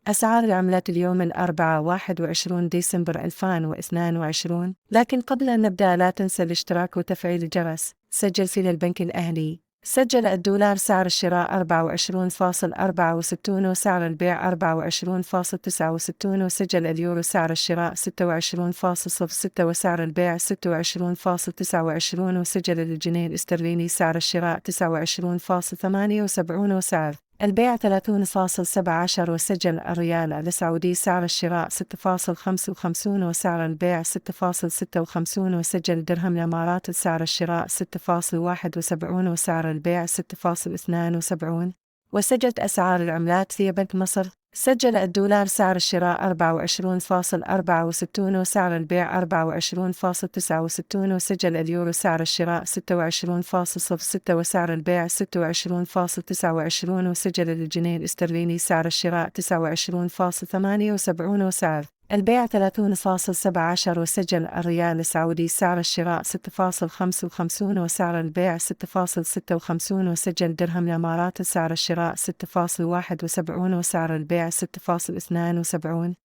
أسعار العملات اليوم الأربعاء 21 ديسمبر 2022. لكن قبل أن نبدأ لا تنسى الاشتراك وتفعيل الجرس. سجل في البنك الأهلي. سجل الدولار سعر الشراء 24.64 وسعر البيع 24.69، وسجل اليورو سعر الشراء 26.06 وسعر البيع 26.29، وسجل الجنيه الاسترليني سعر الشراء 29.78 وسعر البيع 30.17، وسجل الريال السعودي سعر الشراء 6.55 وسعر البيع 6.56، وسجل درهم الإمارات سعر الشراء 6.71 وسعر البيع 6.72. وسجلت أسعار العملات في بنك مصر. سجل الدولار سعر الشراء 24.64 وسعر البيع 24.69، وسجل اليورو سعر الشراء 26.06 وسعر البيع 26.29، وسجل الجنيه الاسترليني سعر الشراء 29.78 وسعر البيع 30.17، وسجل الريال السعودي سعر الشراء 6.55 وسعر البيع 6.56، وسجل درهم الإمارات سعر الشراء 6.71 وسعر البيع 6.72.